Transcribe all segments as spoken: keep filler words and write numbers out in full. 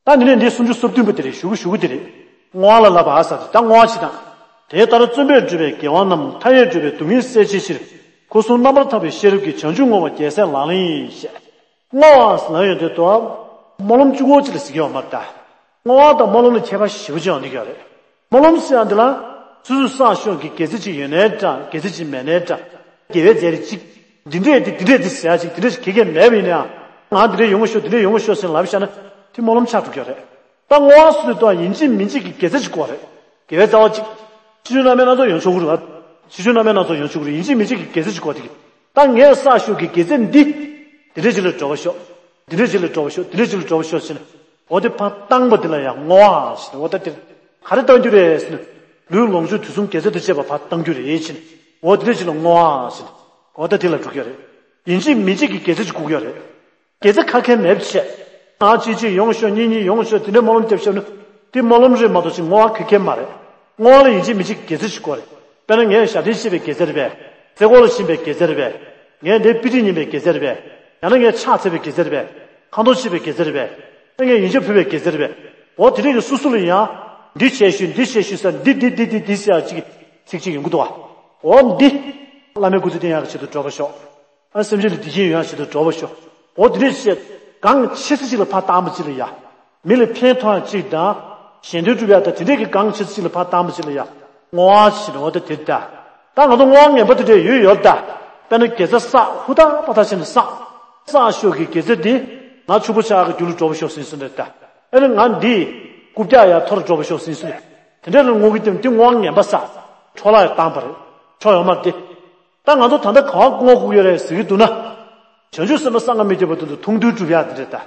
ད་འདི་ནས་འདི་སུམ་ཅུ་སོ་བདུན་པ་དེ་རེད། ཞུ་གི་ཞུ་གི་དེ་རེད། བསྔོ་བ་ལ་བསླབ་པ་ཟེར་ཏེ། ད་བསྔོ་བ་བྱེད་སྟངས། དེ་ལྟར་བརྩོན་པས་བསྒྲུབས་པའི་དགེ་བ་རྣམས། མཐའ་ཡས་འགྲོ་བའི་སྡུག་བསྔལ་སེལ་བྱའི་ཕྱིར། སྐུ་གསུམ་རྣམ་པར་དག་པའི་ཤེས་རབ་ཀྱིས། བྱང་ཆུབ་བསྔོ་བ་རྒྱལ་སྲས་ལག་ལེན་ཡིན། ཞེས། བསྔོ་བ་ཟེར་ན་ཡོད་དེ་དོ། སྨོན་ལམ་བཅུ་སྐོར་ཅིག་ལ་ཟེར་གྱི་ཡོད་མ་རེད་ད། བསྔོ་བ་དང་སྨོན་ལམ་ལ་ཁྱད་པར་ཞེ་པོ་ཅིག་ཡོང་གི་ཡོད་རེད། སྨོན་ལམ་ཟེར་ཡ་འདི་ལ། སོ་སོའི་བསགས་ཤོག་གི་དགེ་རྩ་ཅིག་ཡོད་ནའི་འདྲ། དགེ་རྩ་ཅིག་མེད་ནའི་འདྲ། དགེ་བའི་རྫས་རེ་གཅིག་འདི་འདྲས་འདི་འདི་འདྲས་འདི་ཟེར་ཡ་ཅིག་འདི་འདྲས་ཞིག་གེ་གེ་མེད་པ་ཡིན་ན་ཡང་། ང་འདི་འདྲས་ཡོང་གི་ཤོག་འདི་འདྲས་ཡོང་གི་ཤོག་ཟེར་ལབ་བཞག་ན། དེ་སྨོན་ལམ་ཆགས་འགྲོ་གི་ཡོད་རེད། ད་བསྔོ་བ་ཟེར་དུས་ཡིན་གཅིག་མིན་གཅིག་གི་དགེ་རྩ་ཅིག་དགོས་རེད། དགེ་བའི་རྩ་བ་གཅིག་ཕྱི་ཆོས་རྣམ་སྨིན་སྣ་ཚོགས་ཡོང་ཆོག་གི་རེད་བ། ཕྱི་ཆོས་རྣམ་སྨིན་སྣ་ཚོགས་ཡོང་ཆོག་གི་རེད། ཡིན་གཅིག་མིན་གཅིག་གི་དགེ་རྩ་ཅིག་དགོས་དེ་གི། ད་ངས་བསགས་ཤོག་གི་དགེ་རྩ་འདི། འདི་འདྲས་ཅིག་ལ་འགྲོ་བ་ཤོག་འདི་འདྲས་ཅིག་ལ་འགྲོ་བ་ཤོག་འདི་འདྲས་ཅིག་ལ་འགྲོ་བ་ཤོག་ཟེར་ནས། འོ་དེ་ཕར་བཏང་པ་དེ་ལ་ཡང་བསྔོ་བ་ཟེར་ནས། འོ་ད་དེ་ག་རེ་བཏང་རྒྱུ་རེད་ཟེར་ནས། ལུས་ལོངས་སྤྱོད་དུས་གསུམ་དགེ་རྩ་དང་བཅས་པ་ཕར་བཏང་རྒྱུ་རེད་ཟེར་ནས། འོ་དེ་འདྲས་ཅིག་ལ་བསྔོ་བ་ཟེར་ནས། འོ་ད་དེ་ལ་འགྲོ་གི་ཡོད་རེད། ཡིན་གཅིག་མིན་གཅིག་གི་དགེ་རྩ་ཅིག་དགོས་ཀྱི་ཡོད་རེད། དགེ་རྩ་ཁ་ཁ་མེད་པ་བྱས། ང་གཅིག་གཅིག་ཡོང་ཤོག་གཉིས་གཉིས་ཡོང་ཤོག་དེ་འདྲའི་སྨོན་ལམ་རྒྱབ་ཤོག་ན། དེ་སྨོན་ལམ་རེད་མ་གཏོགས་ཅིག་བསྔོ་བ་ཁ་ཁ་མ་རེད། བསྔོ་བ་ལ་ཡིན་གཅིག་མིན་གཅིག་དགེ་རྩ་ཅིག་དགོས་རེད། དཔེར་ན་ངས་ཞབས་བརྟན་བྱེད་པའི་དགེ་རྩ་རེད་པས། རྩེ་སྐོར་ལ་ཕྱིན་པའི་དགེ་རྩ་རེད་པས། ངས་འདིར་དཔེ་ཁྲིད་ཉན་པའི་དགེ་རྩ་རེད་པས། ཡང་ན་ངས་ཕྱག་འཚལ་བའི་དགེ་རྩ་རེད་པས། ཁ་འདོན་བྱེད་པའི་དགེ་རྩ་རེད་པས། ཨ་ངས་ཡོན་ཆབ་ཕུལ་བའི་དགེ་རྩ་རེད་པས། འོ་དེ་རིགས་ཀྱི་སོ་སོ་ལ་ཡང་། འདི་བྱས་ཤོག་འདི་བྱས་ཤོག་ཟེར་འདི་འདི་འདི་འདི་འདི་ཟེར་ཡག་ཅིག་ཚིག་གཅིག་ཡོང་གི་འདུག་བ། འོ་འདི། བླ་མའི་སྐུ་ཚེ་བརྟན་ཡག་གི་ཆེད་དུ་འགྲོ་བ་ཤོག་ཨ་སེམས་ཅན་ལ་བདེ་སྐྱིད་ཡོང་ཡག་ཆེད་དུ་འགྲོ་བ་ཤོག་འོ་དེ་འདྲས་བཤད། གང་ཆེ་ས་ཅིག་ལ་ཕར་བཏང་བ་ཅིག་ལ་ཡ། མི་ལ་ཕན་ཐོགས་ཡག་ཅིག་དང་། གཞན་དོན་སྒྲུབ་ཡག་དང་དེ་འདྲས་ཀྱི་གང་ཆེ་ས་ཅིག་ལ་ཕར་བཏང་བ་ཅིག་ལ་ཡ། བསྔོ་བ་ཞེས་ནས་འོ་ད་དེ་ལྟ། ད་ང་ཚོ་བསྔོ་བ་ངན་པ་དེ་འདྲས་ཡོད་ཡོད་ད། དཔེར་ན་དགེ་རྩ་བསགས་ཧུར་ཐག་པ་ཐག་བྱས་ནས་བསགས། བསགས་ཤོག་གི་དགེ་རྩ་འདི། ང་ཕྱུག་པོ་ཆགས་ཀྱི་རྒྱུ་ལ་འགྲོ་བ་ཤོག་ཟེར་ཟེར་འདྲ་ད། ཨེ་ནི་ང་འདི། རྐུབ་བཀྱག་ཡག་ཐོར་འགྲོ་བ་ཤོག་ཟེར་ཟེར། དེ་འདྲས་ལ་བསྔོ་གི་སྟེང་འདི་བསྔོ་བ་ངན་པ་བསགས། འཕྲོ་བརླག་བཏང་བ་རེད། འཕྲོ་ཡོང་མ་རེད་དེ། ད་ང་ཚོ་ད་ལྟ་གང་བསྔོ་དགོས་ཀྱི་ཡོད་རེད་ཟེར་གྱི་འདུག་ན། བྱང་ཆུབ་སེམས་དཔའ་གསང་སྔགས་མི་བསྐྱོད་པ་དེ་ཚོ་མཐོང་ཐོས་སྒྲུབ་ཡག་དེ་འདྲ་ད།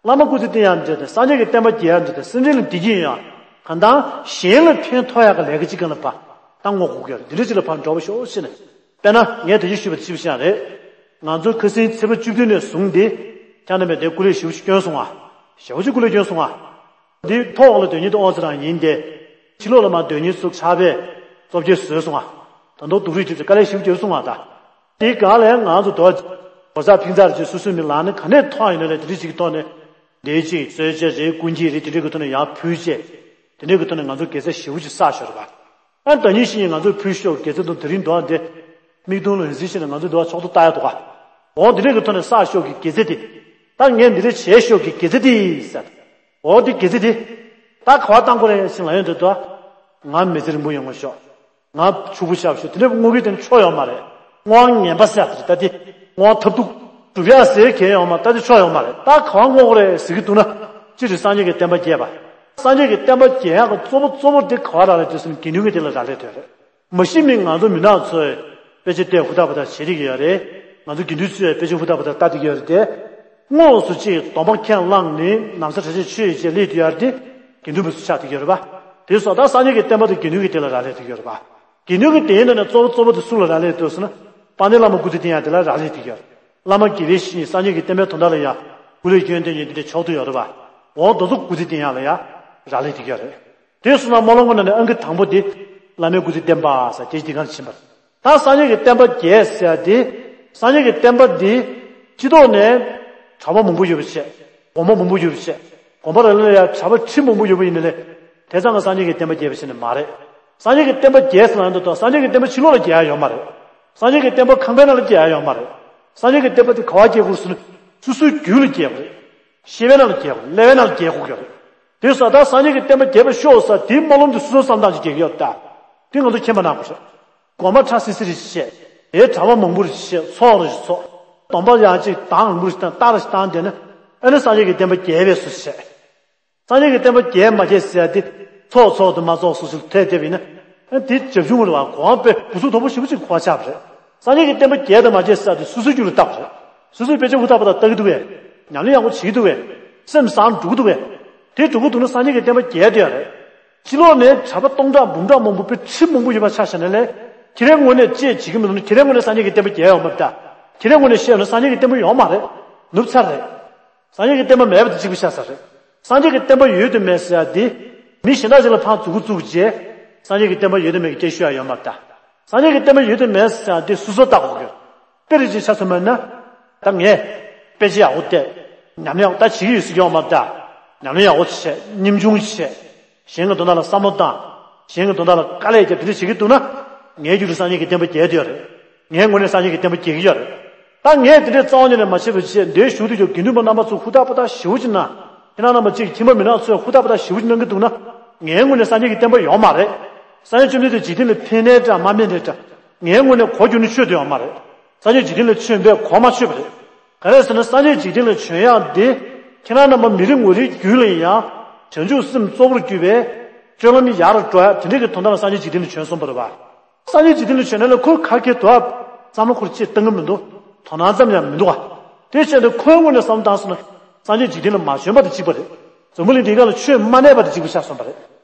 བླ་མ་སྐུ་ཚེ་བརྟན་ཡག་འདྲ་ད། སངས་རྒྱས་ཀྱི་བསྟན་པ་རྒྱས་ཡག་འདྲ་ད། སེམས་ཅན་ལ་བདེ་སྐྱིད་ཡོང་ཡག་གང་ལྟར་གཞན་ལ་ཕན་ཐོགས་ཡག་གི་ལས་ཀ་ཅིག་གང་ལ་ཕར་ད་བསྔོ་དགོས་ཀྱི་ཡོད་རེད། འདི་འདྲ་ཅིག་ལ་ཕར་འགྲོ་བ་ཤོག་ཟེར་ནས། དཔེར་ན་ངས་དེ་བཞིན་ཞུས་པ་དེ་ཅི་བྱ་རེད། ང་ཚོ་ཁ་སང་ཚེས་པ་བཅུ་བདུན་ནས་བཟུང་སྟེ། ཁྱེད་རྣམ་པས་དེ་སྐུ་ལས་ཞེ་པོ་ཅིག་བསྐྱོན་སོང་ང་། ཞེ་པོ་ཅིག་སྐུ་ལས་བསྐྱོན་སོང་ང་། འདི་ཐོག་འོག་ལ་སྡོད་མཁན་དེ་ཨོ་ཙི་རང་ཡིན་ཏེ། ཕྱི་ལོགས་ལ་མར་སྡོད་མཁན་ཚོ་ཕྱག་དཔེ་གཙོ་སྐྱེས་བཟོས་སོང་ང་། ད་དུང་སྡུག་རུས་ཐེབས་ཚེ་དཀའ་ལས་ཞིག་བརྒྱབ་སོང་ང་ད། དེའི་སྒང་ལ་ང་ཚོ་དོ། གོ་ས་ཕིང་ཚར་རྗེས་སོ་སོའི་མི་ལ་ནི་ག་ནས་ཐོག་ཡིན་ན་ལས་དེ་རིགས་ཅིག་གི་ཐོག་ནས། འདིའི་ཅིག་གསོལ་ཇ་རེད་སྐུ་འགྱེད་རེད་དེ་འདྲའི་གི་ཐོག་ནས་ཡར་ཕུལ་བྱས། དེ་འདྲའི་གི་ཐོག་ནས་ང་ཚོ་དགེ་རྩ་ཞེ་པོ་ཅིག་བསགས་ཤོར་བ། ཨ་ད་ཉིན་ཤིང་ང་ཚོས་ཕུལ་ཤོག་དགེ་རྩ་དང་དེ་རིང་འདུག་ཨ་འདི། མིག་མཐོང་ལ་འཛིན་བྱས་ནས་ང་ཚོས་འདུག་ཨ་ཕྱོགས་བསྡུ་ལྟ་ཡ་འདུག་ག་འོ་འདི་འདྲའི་གི་ཐོག་ནས་བསགས་ཤོག་གི་དགེ་རྩ་དེ། ད་ངས་འདི་འདྲ་བྱས་ཤོག་གི་དགེ་རྩ་དེ་ཟེར། འོ་འདི་དགེ་རྩ་དེ། ད་ག་བ་བཏང་དགོས་རེད་ཟེར་ལ་ཡོང་དུས་དོ། ང་མི་ཚེ་རིང་པོ་ཡོང་གི་ཤོག་ང་ཕྱུག་པོ་ཆགས་ཤོག་དེ་འདྲ་བསྔོ་གི་དེ་ནི་ཆོ་ཡོང་མ་རེད། བསྔོ་བ་ངན་པ་ཟེར་ཡ་དེ་ད་དེ། བསྔོ་བ་ཐབས་སྡུག་སྒྲུབ་ཡ་ཟེར་གལ་ཡོང་མ་ད་དེ་ཆོ་ཡོང་མ་རེད། ད་ག་བ་བསྔོ་དགོས་རེད་ཟེར་གི་འདུག་ན། སྤྱིར་སངས་རྒྱས་ཀྱི་བསྟན་པ་རྒྱས་པ། སངས་རྒྱས་ཀྱི་བསྟན་པ་རྒྱས་ཡག་གི་གཙོ་བོ་གཙོ་བོ་དེ་ག་བ་རག་ལས་འདུག་ཟེར་ན་དགེ་འདུན་གྱི་སྡེ་ལ་རག་ལས་འདུག་རེད། མ་གཞི་མི་ང་ཚོ་མི་ནག་ཚོས་དཔེ་ཆ་བལྟས་ཧུར་ཐག་པ་ཐག་བྱེད་ཀྱི་ཡོད་རེད། ང་ཚོ་དགེ་འདུན་ཚོས་དཔེ་ཆ་ཧུར་ཐག་པ་ཐག་ལྟ་བསྡད་ཀྱི་ཡོད་རེད་དེ། དངོས་སུ་ཅིག་སྡོམ་པ་ཁས་བླངས་ནས་ན་བཟའ་གྲྭ་ཆས་མཆོད་ཡས་བྱས་སླེབས་བསྡད་ཡོད་རེད་དེ། དགེ་འདུན་པ་ཚོ་ཆགས་བསྡད་ཀྱི་ཡོད་རེད་པ། དེ་སོགས་ད་སངས་རྒྱས་ཀྱི་བསྟན་པ་དེ་དགེ་འདུན་གྱི་སྡེ་ལ་རག་ལས་བསྡད་ཀྱི་ཡོད་རེད་པ། དགེ་འདུན་གྱི་སྡེ་ཡིན་ན་ནས་གཙོ་བོ་གཙོ་བོ་དེ་སུ་ལ་རག་ལས་འདུག་ཟེར་ན། དཔལ་ལྡན་བླ་མ་སྐུ་ཚེ་བརྟན་ཡག་དེ་ལ་རག་ལས་བསྡད་ཀྱི་ཡོད་རེད། བླ་མ་དགེ་བའི་བཤེས་གཉེན་སངས་རྒྱས་ཀྱི་བསྟན་པའི་དོན་དག་ལ་ཡང་སྐུ་ལས་བསྐྱོན་བསྡད་མཁན་དེ་འདྲ་ཕྱོགས་བསྡུ་ཡོད་རེད་པ། འོ་དེ་ཚོ་སྐུ་ཚེ་བརྟན་ཡག་ལ་ཡང་རག་ལས་བསྡད་ཀྱི་ཡོད་རེད། དེ་སོང་ན་སྨོན་ལམ་ཁོ་ན་ནས་ཨང་ཀི་དང་པོ་དེ། བླ་མའི་སྐུ་ཚེ་བརྟན་པ་ཟེར་དེ་འདི་གང་ཕྱིན་པ། ད་སངས་རྒྱས་ཀྱི་བསྟན་པ་རྒྱས་ཟེར་ཡ་དེ། སངས་རྒྱས་ཀྱི་བསྟན་པ་འདི། སྤྱི་ཐོག་ནས་གྲྭ་པ་མང་པོ་ཡོད་པ་བྱས། དགོན་པ་མང་པོ་ཡོད་པ་བྱས། དགོན་པ་རེ་ལ་ཡ་གྲྭ་པ་ཁྲི་མང་པོ་ཡོད་པ་ཡིན་ན་ལས། དེ་ཙམ་གྱིས་སངས་རྒྱས་ཀྱི་བསྟན་པ་རྒྱས་པ་ཞིག་ནི་མ་རེད། སངས་རྒྱས་ཀྱི་བསྟན་པ་རྒྱས་ཟེར་ལབ་ཡོང་དུས་ད་སངས་རྒྱས་ཀྱི་བསྟན་པ་ཕྱི་ལོགས་ལ་རྒྱས་ཡ་ཡོད་མ་རེད། སངས་རྒྱས་ཀྱི་བསྟན་པ་ཁང་པའི་ནང་ལ་རྒྱས་ཡ་ཡོད་མ་རེད། སངས་རྒྱས་ཀྱི་བསྟན་པ་དེ་ག་བ་རྒྱས་དགོས་ཟེར་ན། སོ་སོའི་རྒྱུད་ལ་རྒྱས་དགོས་རེད། ཤེས་པའི་ནང་ལ་རྒྱས་དགོས། སློབ་པའི་ནང་ལ་རྒྱས་དགོས་ཀྱི་རེད། དེ་སོགས་ད་སངས་རྒྱས་ཀྱི་བསྟན་པ་རྒྱས་པར་ཤོག་ཟེར་དེའི་སྨོན་ལམ་དེ་སོ་སོའི་བསམ་སྟངས་ཀྱིས་རྒྱས་ཀྱི་ཡོད་ད། དེ་ང་ཚོ་མཁྱེན་པ་གནང་དགོས་རེད། དགོན་པ་ཁྲ་སིང་སིང་རེ་བྱས། དེའི་གྲྭ་པ་མང་པོ་རེ་བྱས། ཚོགས་རེ་ཚོགས། སྡོམ་པ་ཡང་ཅིག་གདང་མང་པོ་རེ་བཏང་། རྟ་རེ་བཏང་བསྡད་ན། ཨ་ནི་སངས་རྒྱས་ཀྱི་བསྟན་པ་རྒྱས་པའི་བཟོ་བྱས། སངས་རྒྱས་ཀྱི་བསྟན་པ་རྒྱས་མ་རྒྱས་ཟེར་ཡ་དེ། ཚོགས་ཚོགས་དུ་མ་ཚོགས་སོ་སོར་ཐད་བསྡད་པ་ཡིན་ན། ཨ་དེ་བྱབ་ཆུང་རེད་བ། གོ་བ་དཔེ་གུ་སུ་དོ་པོ་ཞེ་པོ་ཅིག་གོ་བ་ཆགས་པ་རེད། སངས་རྒྱས་ཀྱི་བསྟན་པ་རྒྱས་དང་མ་རྒྱས་ཟེར་ཡ་དེ་སོ་སོའི་རྒྱུད་ལ་བཏགས་པ་རེད། སོ་སོས་དཔེ་ཆ་ཧུར་ཐག་པ་ཐག་ལྟ་གི་འདུག་གས། ཉམས་ལེན་ཡག་པོ་བྱེད་ཀྱི་འདུག་གས། སེམས་བཟང་འགྲོ་གི་འདུག་གས། དེ་འགྲོ་གི་འདུག་ན་སངས་རྒྱས་ཀྱི་བསྟན་པ་རྒྱས་བསྡད་ཡ་རེད། ཕྱི་ལོགས་ནས་གྲྭ་པ་སྟོང་ཕྲག་འབུམ་ཕྲག་མང་པོ་དཔེ་ཁྲི་མང་པོ་ཡོད་པ་ཆ་བཞག་ན་ལས། ཁྱེད་རའི་ངོས་ནས་ཅི་བྱེད་ཀྱི་མི་འདུག་ན། ཁྱེད་རའི་ངོས་ནས་སངས་རྒྱས་ཀྱི་བསྟན་པ་རྒྱས་ཡོད་མ་རེད་ད། ཁྱེད་རའི་ངོས་ནས་བཤད་ན་སངས་རྒྱས་ཀྱི་བསྟན་པ་ཡོད་མ་རེད། ནུབ་ཚར་རེད། སངས་རྒྱས་ཀྱི་བསྟན་པ་མེད་པ་དང་གཅིག་པ་ཆགས་ཚར་རེད། སངས་རྒྱས་ཀྱི་བསྟན་པ་ཡོད་དང་མེད་ཟེར་ཡ་དེ། མི་གཞན་དག་ཅིག་ལ་ཕར་མཛུབ་གུ་བཙུགས་རྗེས། སངས་རྒྱས་ཀྱི་བསྟན་པ་ཡོད་དང་མེད་ཀྱི་སྐད་ཤོད་ཡ་ཡོད་མ་རེད་ད། སངས་རྒྱས་ཀྱི་བསྟན་པ་ཡོད་དང་མེད་ཟེར་ཡ་དེ་སོ་སོར་བལྟ་དགོས་ཀྱི་རེད། དཔེ་རེ་ཅིག་ཆ་མཚོན་པ་ཡིན་ན། ད་ངས་དཔེ་ཆ་ཡག་པོ་བལྟས། ཉམས་ལེན་ཡག་པོ་ད་བྱེད་ཀྱི་ཡོད་ཟེར་གྱི་ཡོད་མ་རེད་ད། ཉམས་ལེན་ཡག་པོ་བྱས། སྙོམས་ཆུང་བྱས། གཞན་གྱི་དོན་དག་ལ་བསམ་བློ་བཏང་། གཞན་གྱི་དོན་དག་ལ་དཀའ་ལས་བརྒྱབ། དེ་འདྲ་བྱེད་ཀྱི་འདུག་ན། ངའི་རྒྱུད་ལ་སངས་རྒྱས་ཀྱི་བསྟན་པ་རྒྱས་ཀྱི་ཡོད་རེད། ངའི་ངོས་ནས་སངས་རྒྱས་ཀྱི་བསྟན་པ་རྒྱས་ཀྱི་ཡོད་རེད། ད་ངས་དེ་འདྲའི་རྩ་བ་ཉིད་ནས་མ་བྱས་པ་བྱས། འདིའི་གཞུག་ཏུ་ཡོད་དགེ་འདུན་པ་རྣམ་པ་ཚོ་ཧུར་ཐག་པ་ཐག་ཞེ་པོ་ཅིག་གནང་། ཁྱེད་རང་རྣམ་པ་གཅིག་ཁྱིམ་པ་མི་ནག་ཚོས་ཧུར་ཐག་པ་ཐག་ཞེ་པོ་ཅིག་གནང་གི་འདུག་ན། ངའི་ངོས་ནས་སངས་རྒྱས་ཀྱི་བསྟན་པ་ཡོད་མ་རེད། སངས་རྒྱས་བཅོམ་ལྡན་འདས་འཇིག་རྟེན་ལ་ཕེབས་ནའི་འདྲ་མ་ཕེབས་ནའི་འདྲ། ངའི་ངོས་ནས་གོ་གྱུར་ནས་ཆོད་དུ་ཡོད་མ་རེད། སངས་རྒྱས་འཇིག་རྟེན་ལ་བྱོན་པས་གོ་མ་ཆོད་པ་རེད། ག་རེ་ཟེར་ན། སངས་རྒྱས་འཇིག་རྟེན་ལ་བྱོན་ཡག་འདི་ཁྱེད་རང་རྣམ་པ་མི་རེ་ངོ་རེའི་རྒྱུད་ལ་ཡང་བྱང་ཆུབ་སེམས་གཙོ་བོར་གྱུར་པའི་སྤྱོད་ལམ་ཡར་འགྲོ་ཡག་དེ་འདྲའི་གི་དོན་དག་ལ་སངས་རྒྱས་འཇིག་རྟེན་ལ་བྱོན་གསུངས་པ་རེད་པ། སངས་རྒྱས་འཇིག་རྟེན་ལ་བྱོན་ནས་ལ་ཁོས་ག་གེ་དོ་བསམ་བློ་ཁོར་ཅིག་བཏང་གི་མི་འདུག་དོ་སྣང་ཙམ་ཡང་མི་འདུག་ག་དེ་བྱས་ཏེ་ཁོའི་ངོས་ནས་བསམ་བློ་བཏང་སོང་ན། སངས་རྒྱས་འཇིག་རྟེན་ལ་མ་བྱོན་པ་དང་གཅིག་པ་རེད། འཛམ་བུ་གླིང་འདི་ག་ལ་ཆོས་མ་གནས་པ་དང་གཅིག་པ་ཆགས་སོང་བ་རེད།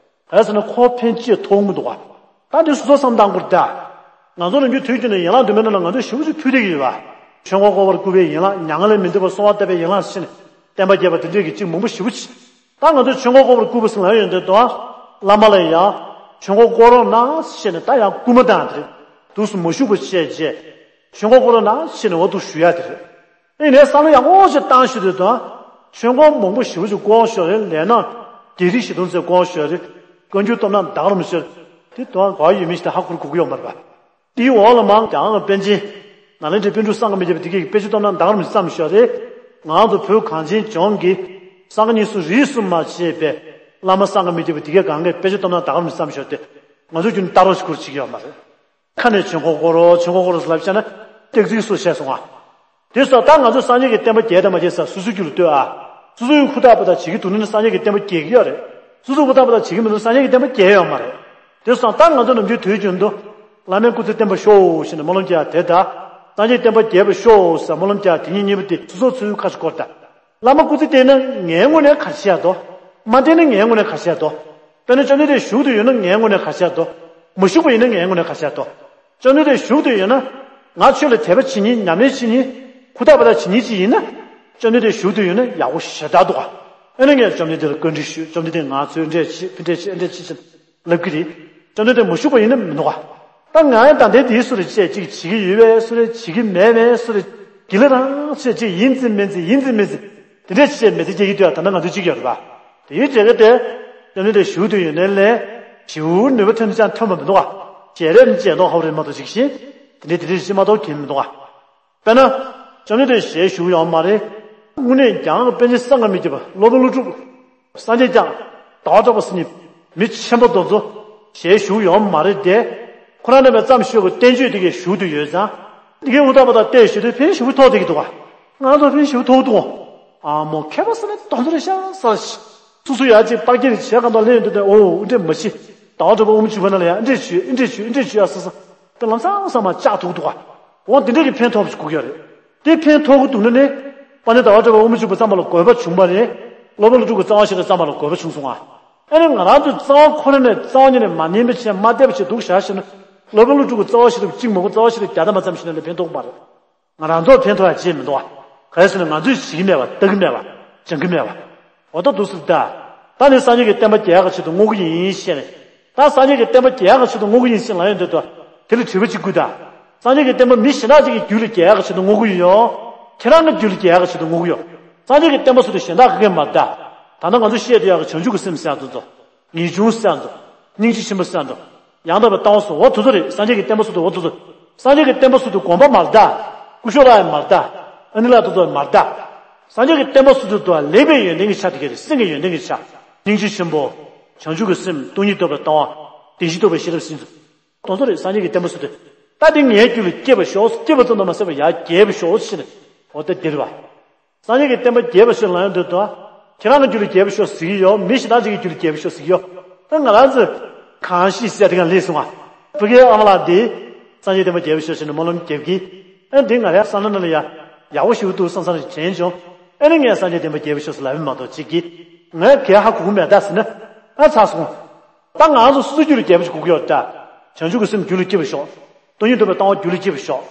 ག་རེ་ཟེར་ན། ཁོ་ཕན་ཅི་ཐོགས་མི་འདུག་ག་ད་འདི་སོ་སོ་བསམ་བཏང་དགོས་རེད་ད། ང་ཚོ་ནམ་རྒྱུན་དུས་རྒྱུན་ནས་ཡན་ལག་བདུན་མའི་ནང་ལ་ང་ཚོས་ཞེ་པོ་ཅིག་ཕུལ་བསྡད་ཀྱི་ཡོད་པ། ཆོས་འཁོར་བསྐོར་བར་བསྐུལ་བའི་ཡན་ལག་མྱ་ངན་ལས་མི་འདའ་བར་གསོལ་བ་བཏབ་པའི་ཡན་ལག་ཟེར་ནས་བསྟན་པ་རྒྱས་པ་དེ་འདྲས་ཀྱི་ཅིག་མང་པོ་ཞེ་པོ་ཅིག་ད་ང་ཚོས་ཆོས་འཁོར་བསྐོར་བར་བསྐུལ་བ་ཟེར་ལབ་ཡོང་དུས་དང་། བླ་མ་ལ་ཡང་ཆོས་འཁོར་བསྐོར་རོགས་གནང་ཞེས་ནས་ད་ཡང་སྐུལ་མ་བཏང་དེ་རེད། དུས་སུ་མ་བཞུགས་པ་བྱས་རྗེས། ཆོས་འཁོར་བསྐོར་རོགས་གནང་ཞེས་ནས་འོ་འདུག་ཞུ་ཡ་དེ་རེད། ཨེ་ནས་བསམ་བློ་ཡག་པོ་ཞིག་བཏང་ཞུ་དུས་དང་། ཆོས་འཁོར་མང་པོ་ཞེ་པོ་ཞིག་བསྐོར་ཞོར་རེད། ལས་སྣ་བརྒྱད་ཁྲི་བཞི་སྟོང་ཙམ་བསྐོར་ཞོར་རེད། བཀའ་འགྱུར་སྟོབས་སྣ་ཟླ་གར་མ་ཞོར་དེ་དོན་ག་ཡོད་མེད་ཞིག་ད་ཧ་གོ་གི་ཡོད་མ་རེད་པ། དེའི་འོག་ལ་མང་རྒྱང་པན་ཆེན་ནཱ་ལེནྡྲའི་པཎ་གྲུབ་སངས་རྒྱས་མི་བརྒྱ་པ་དེ་གའི་དཔེ་ཆ་སྟོབས་སྣ་ཟླ་གར་མ་ཞིག་བརྩམས་ཞོར་རེད། ང་ཚོ་བོད་གངས་ཅན་ལྗོངས་ཀྱི་སངས་རྒྱས་གཉིས་སུ་རིས་སུ་མ་ཆད་པའི་བླ་མ་སངས་རྒྱས་མི་བརྒྱ་པ་དེ་གའི་གང་གའི་དཔེ་ཆ་སྟོབས་སྣ་ཟླ་གར་མ་ཞིག་བརྩམས་ཞོར་དེ་ང་ཚོ་རྒྱུན་ལྟ་རོགས་ཞིག་ཁུར་བྱེད་ཀྱི་ཡོད་མ་རེད། ཁ་ནས་ཆོས་འཁོར་བསྐོར་རོགས། ཆོས་འཁོར་བསྐོར་རོགས་ལབ་བྱས་ན་སྟེགས་རྩིག་སོགས་བཤད་སོང་ང་། དེ་སོགས་ད་ང་ཚོས་སངས་རྒྱས་ཀྱི་བསྟན་པ་རྒྱས་དང་མ་རྒྱས་ཟེར་སོ་སོའི་རྒྱུད་ལ་ལྟོས་ཨ། སོ་སོའི་ཧུར་ཐག་པ་ཐག་བྱེད་ཀྱི་འདུག་ན་སངས་རྒྱས་ཀྱི་བསྟན་པ་རྒྱས་ཀྱི་ཡོད་རེད། སོ་སོ་ཧུར་ཐག་པ་ཐག་བྱེད་ཀྱི་མི་འདུག་ན་སངས་རྒྱས་ཀྱི་བསྟན་པ་རྒྱས་ཡོད་མ་རེད། དེ་སོགས་ད་ང་ཚོ་ནམ་རྒྱུན་དུས་རྒྱུན་དུ། བླ་མའི་སྐུ་ཚེ་བརྟན་པར་ཤོག་ཞེས་ནས་སྨོན་ལམ་རྒྱག་དེ་དང་། སངས་རྒྱས་བསྟན་པ་རྒྱས་པར་ཤོག་ཟེར་སྨོན་ལམ་རྒྱག་དེ་གཉིས་གཉིས་པོ་དེ་སོ་སོ་སོའི་ཁ་ཞིག་བསྐོར་དང་། བླ་མ་སྐུ་ཚེ་བརྟན་ན་ངའི་ངོས་ནས་ག་རེ་བྱས་འདུག་མ་བརྟན་ན་ངའི་ངོས་ནས་ག་རེ་བྱས་འདུག་དཔེར་ན་བཅོམ་ལྡན་འདས་བཞུགས་དུས་ཡོད་ན་ངའི་ངོས་ནས་ག་རེ་བྱས་འདུག་མ་བཞུགས་པ་ཡིན་ན་ངའི་ངོས་ནས་ག་རེ་བྱས་འདུག་བཅོམ་ལྡན་འདས་བཞུགས་དུས་ཡོད་ན། ང་ཆོས་ལ་དད་པ་བྱེད་མཁན། ཉམས་ལེན་བྱེད་མཁན། ཧུར་ཐག་པ་ཐག་བྱེད་མཁན་ཅིག་ཡིན་ན། བཅོམ་ལྡན་འདས་བཞུགས་དུས་ཡོད་ན་ཡག་པོ་ཞེ་དྲག་འདུག་ག་ཨ་ནི་ངས་བཅོམ་ལྡན་འདས་ལ་བཀའ་འདྲི་ཞུས། བཅོམ་ལྡན་འདས་ང་ཚོས་འདྲས་བྱེད། ཕི་འདྲས་བྱེད། ཨ་འདྲས་བྱེད་ཅེས་ལབ་ཀྱི་རེད། བཅོམ་ལྡན་འདས་མ་བཞུགས་པ་ཡིན་ན་མི་འདུག་ག་ད་ང་ཡང་ད་ལྟའི་དེའི་སུ་རེ་བྱས་ཅིག་བྱེད་ཀྱི་ཡོད་པས། སུ་རེ་བྱེད་ཀྱི་མེད་པས། སུ་རེ་གི་ལ་རང་བྱས་ཅིག་ཡིན་ཙི་མིན་ཙི་ཡིན་ཙི་མིན་ཙི་དེ་འདྲས་བྱས་མི་ཚེ་སྐྱེལ་གྱི་འདུག་ད་ལྟ་ང་ཚོས་ཅིག་ཡོད་རེད་པ། དེའི་རྗེས་ཀ་དེ། བཅོམ་ལྡན་འདས་བཞུགས་དུས་ཡོད་ནའི་ལས། བྱིའུ་ནུས་པ་ཐོན་ནས་ཅང་ཐོན་པ་མི་འདུག་ག་བྱས་རེད་བྱས་མདོག་ཧ་བ་རེད་མ་གཏོགས་ཅིག་ཤིན། དེ་འདྲས་དེ་འདྲས་ཤིན་མ་གཏོགས་གྱིན་མི་འདུག་ག་དཔེར་ན། བཅོམ་ལྡན་འདས་ཞལ་བཞུགས་ཡོད་མ་རེད། དངོས་གནས་རྒྱལ་བ་པཎ་ཆེན་སངས་རྒྱས་མི་བརྒྱ་པ་སློབ་དཔོན་ཀླུ་སྒྲུབ། སངས་རྒྱས་ཀྱང་། ཟླ་བ་གྲགས་པ་ཟེར་མཁན་མི་ཆེན་པོ་དེ་ཚོ་ཞལ་བཞུགས་ཡོད་མ་རེད་དེ། ཁོ་རང་རྣམ་པས་བརྩམས་ཤོས་ཀྱི་བསྟན་བཅོས་དེ་གའི་བཞུགས་དུས་ཡོད་ཙང་། དེ་གའི་ཧུར་ཐག་པ་ཐག་བལྟས་ཞུ་དུས་ཕན་ཞེ་པོ་ཐོགས་བསྡད་ཀྱི་འདུག་ག་ང་ཚོ་ཕན་ཞེ་པོ་ཐོགས་འདུག་ཨ་མོ་མཁས་པ་ཟེར་ན་དེ་ཚོ་རེད་ཤག་ཟེར། སོ་སོ་ཡ་གཅིག་པགས་ཀྱི་རེ་བྱས་གང་དུ་ལེན་འདུག་སྟེ། ཨོ་འདི་འདྲས་མ་བྱེད། ཟླ་བ་གྲགས་པ་དབུ་མ་འཇུག་པ་ནང་ལ་ཡ་འདི་འདྲས་བྱོས། འདི་འདྲས་བྱོས། འདི་འདྲས་བྱོས་ཡ་ཟེར་ཟེར། དེ་ལམ་སང་སང་མ་བཅག་ཐུག་འདུག་ག་འོ་འདི་འདྲས་ཀྱི་ཕན་ཐོགས་པ་ཞིག་དགོས་ཀྱི་ཡོད་རེད། དེ་ཕན་ཐོགས་ཀྱི་འདུག་ན་ནི། དཔལ་ལྡན་ཟླ་བ་གྲགས་པ་དབུ་མ་འཇུག་པ་བརྩམས་པ་ལ་དགོས་པ་བྱུང་བ་རེད། སློབ་དཔོན་ཀླུ་སྒྲུབ་ཀྱི་རྩ་བ་ཤེས་རབ་བརྩམས་པ་ལ་དགོས་པ་བྱུང་སོང་ང་། ཨ་ནི་ང་རང་ཚོའི་རྩ་བ་ཁོ་རང་ནས་རྩ་བ་ཉིད་ནས་མ་ནེམ་པ་བྱས། མ་བལྟས་པ་བྱས་འདུག་བཞག་ཤེ་ན། སློབ་དཔོན་ཀླུ་སྒྲུབ་ཀྱི་རྩ་བ་ཤེས་རབ་གཅིག་མ་གཏོགས་རྩ་བ་ཤེས་རབ་བརྒྱ་དང་མ་ཙམ་ཞིག་ནས་ལས་ཕན་ཐོགས་མ་རེད། ང་རང་ཚོར་ཕན་ཐོགས་ཡ་ཅིག་མི་འདུག་ག་ག་རེ་ཟེར་ན་ང་ཚོས་བྱེད་ཀྱི་མེད་པ། ལྟ་གི་མེད་པ། སྦྱང་གི་མེད་པ། འོ་ད་འདུག་སེ་ད། ད་ནི་སངས་རྒྱས་ཀྱི་བསྟན་པ་རྒྱས་ཡག་གི་ཆེད་དུ་བསྔོ་གི་ཡིན་ཞེས་ནས། ད་སངས་རྒྱས་ཀྱི་བསྟན་པ་རྒྱས་ཡག་གི་ཆེད་དུ་བསྔོ་གི་ཡིན་ཞེས་ལབ་ཡོང་དུས། དེ་ལ་དྲི་བ་གཅིག་བསྐུལ་ད། སངས་རྒྱས་ཀྱི་བསྟན་པ་མི་གཞན་དག་ཅིག་གི་རྒྱུད་ལ་རྒྱས་ཡག་གི་ཆེད་དུ་བསྔོ་གི་ཡོད། ཁྱེད་རང་གི་རྒྱུད་ལ་རྒྱས་ཡག་གི་ཆེད་དུ་བསྔོ་གི་ཡོད། སངས་རྒྱས་ཀྱི་བསྟན་པ་ཟེར་དུས་གཞན་དག་གི་གེ་མ་རེད་ད། ད་ལྟ་ང་ཚོ་བཤད་བསྡད་ཡག་གི་བྱང་ཆུབ་ཀྱི་སེམས་ཟེར་ཡག་དེ་ཚོ། ངེས་འབྱུང་ཟེར་ཡག་དེ་ཚོ། སྙིང་རྗེ་ཆེན་པོ་ཟེར་ཡག་དེ་ཚོ། ཡང་དག་པའི་ལྟ་བ་སོགས་འོ་དེ་ཚོ་རེད། སངས་རྒྱས་ཀྱི་བསྟན་པ་ཟེར་དུས་འོ་དེ་ཚོ། སངས་རྒྱས་ཀྱི་བསྟན་པ་ཟེར་དུས་དགོན་པ་མ་རེད་ད། སྐུ་ཞབས་ལགས་ཡང་མ་རེད་ད། ཨ་ནི་ལགས་དེ་ཚོ་ཡང་མ་རེད་ད། སངས་རྒྱས་ཀྱི་བསྟན་པ་ཟེར་དུས་དོ་ལེགས་པའི་ཡོན་ཏན་གྱི་ཆ་དེ་ག་རེད། སེམས་ཀྱི་ཡོན་ཏན་གྱི་ཆ། སྙིང་རྗེ་ཆེན་པོ། བྱང་ཆུབ་ཀྱི་སེམས། སྟོང་ཉིད་རྟོགས་པའི་ལྟ་བ། བདེན་བཞི་རྟོགས་པའི་ཤེས་རབ་ཟེར་དུས། དེ་ཚོ་རེད། སངས་རྒྱས་ཀྱི་བསྟན་པ་ཟེར་དུས། ད་དེ་ངའི་རྒྱུད་ལ་སྐྱེས་པར་ཤོག་སྐྱེས་པ་ཙམ་དུ་མ་ཟད་པར་ཡར་རྒྱས་པར་ཤོག་ཟེར་ནས། འོ་ད་འདིར་བ། སངས་རྒྱས་ཀྱི་བསྟན་པ་རྒྱས་པར་ཤོག་ལབ་ཡོང་དུས་དང་། ཁྱེད་རང་གི་རྒྱུད་ལ་རྒྱས་པར་ཤོག་ཟེར་གྱི་ཡོད། མི་གཞན་དག་ཅིག་གི་རྒྱུད་ལ་རྒྱས་པར་ཤོག་ཟེར་གྱི་ཡོད། ད་ང་རང་ཚོས་གང་ཤེས་ཟེར་དེ་གང་ལས་སོང་ང་། ཕ་གིའི་ཨ་མ་ལགས་འདིས། སངས་རྒྱས་བསྟན་པ་རྒྱས་པར་ཤོག་ཟེར་ནས་སྨོན་ལམ་རྒྱབ་ཀྱི། ཨ་འདི་ང་རའི་བསམ་བློ་ནང་ལ་ཡ། ཡག་པོ་ཞིག་འདུག་བསམ་བསམ་ཞིག་དྲན་བྱུང་། ཨ་ནི་ངས་སངས་རྒྱས་བསྟན་པ་རྒྱས་པར་ཤོག་ཟེར་ལབ་ཡོད་མ་གཏོགས་ཅིག་གིས། ངས་གལ་ཧ་གོ་གི་མེད་ད་ཟེར་ན། ཨ་ཚར་སོང་། ད་ང་ཚོ་སོ་སོའི་རྒྱུད་ལ་རྒྱས་པ་ཞིག་དགོས་ཀྱི་ཡོད་ད། བྱང་ཆུབ་ཀྱི་སེམས་རྒྱུད་ལ་སྐྱེ་བར་ཤོག་སྟོང་ཉིད་རྟོགས་པའི་ལྟ་བ་རྒྱུད་ལ་སྐྱེ་བར་ཤོག་